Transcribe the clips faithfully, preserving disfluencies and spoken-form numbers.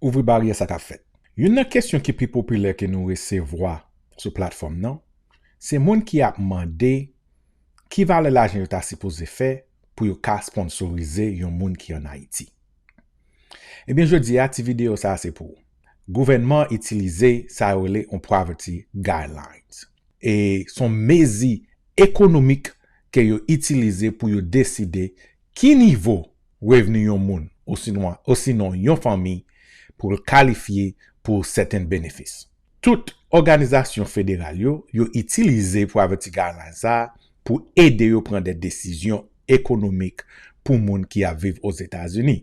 ouvri baryè sa k ap fèt. Youn nan kesyon ki pi popilè ke nou resevwa sou platfòm nan, se moun ki ap mande ki valè lajan yo ta sipoze fè pou yo ka sponsorize yon moun ki ann Ayiti. Ebyen, jodi a, ti videyo sa a se pou ou. Gouvènman an itilize sa yo rele yon poverty guidelines. E se yon mezi ekonomik ke yo itilize pou yo deside ki nivo revni yon moun, osinon, osinon yon fanmi, pou l kalifye pou sèten benefis. Tout òganizasyon federal yo, yo itilize poverty guidelines sa a pou ede yo pran de desizyon ekonomik pou moun ki ap viv Ozetazini.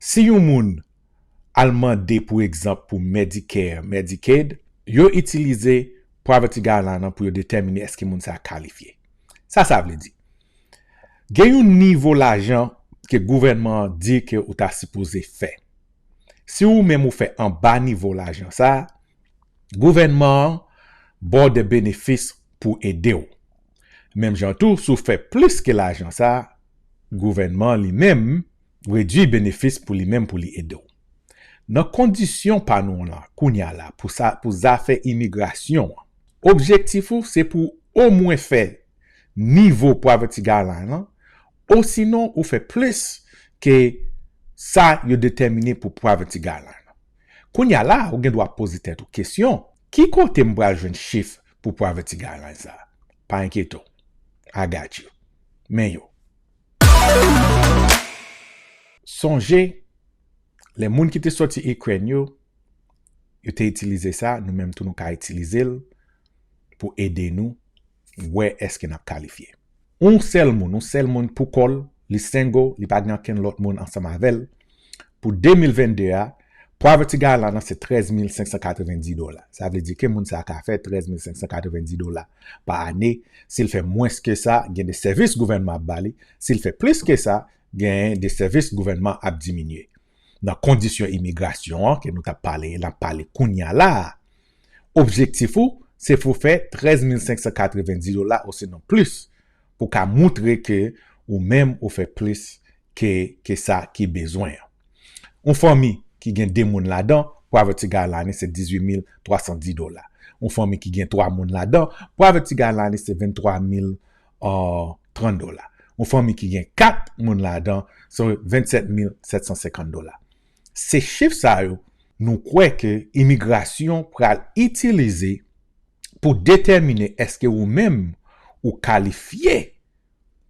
Si yon moun al mande, pou egzanp, pou Medicare, Medicaid, yo itilize poverty guideline nan pou yo detèmine èske moun sa a kalifye. Sa sa vle di? Gen yon nivo lajan ke gouvènman an di ke ou ta sipoze fè. Si ou menm ou fè anba nivo lajan sa a, gouvènman an ba w de benefis pou ede w. Menm jan tou, si w fè plis ke lajan sa a, gouvènman an li menm redui benefis pou li menm pou li ede w. Nan kondisyon pa nou an la, kounye a la, pou sa, pou zafè imigrasyon an, objektif ou se pou omwen fè nivo poverty guideline lan, osinon ou fè plis ke sa yo detèmine pou poverty guideline lan. Kounye a la, ou gen dwa poze tèt ou kesyon, ki kote m pral jwenn chif pou poverty guideline sa a? Pa enkyete w. I got you. Men yo. Sonje, lè moun ki te soti Ikrèn yo, yo te itilize sa, nou menm tou nou ka itilize l pou ede nou wè èske n ap kalifye. Yon sèl moun, yon sèl moun pou kò l, li single, li pa gen okenn lòt moun ansanm avè l. Pou de mil vennde a, poverty guideline lan se trèz mil senk san katrevendi dola. Sa vle di ke moun sa a ka fè trèz mil senk san katrevendi dola pa ane. Si l fè mwens ke sa, gen de sèvis gouvènman ap ba li. Si l fè plis ke sa, gen de sèvis gouvènman ap diminye. Nan kondisyon imigrasyon an ke nou t ap pale, n ap pale kounye a la a, objektif ou se pou w fè trèz mil senk san katrevendi dola osinon plis pou w ka moutre ke ou menm ou fè plis ke, ke sa ki bezwen an. Yon fanmi ki gen de moun ladan, poverty guideline se dizuit mil twa san dis dola. Yon fanmi ki gen twa moun ladan, poverty guideline se venntwa mil trant dola. Yon fanmi ki gen kat moun ladan, se vennsèt mil sèt san senkant dola. Se chif sa yo nou kwè ke imigrasyon pral itilize pou detèmine èske ou menm ou kalifye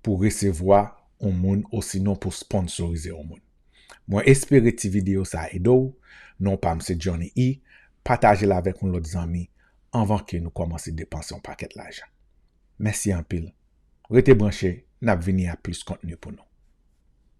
pou resevwa yon moun osinon pou sponsorize yon moun. Mwen espere ti videyo sa a ede w. Non pa m se Johnny E. Pataje l avèk yon lòt zanmi anvan ke nou kòmanse depanse yon pakèt lajan. Mèsi anpil. Rete branche, n ap vini ak plis kontni pou nou.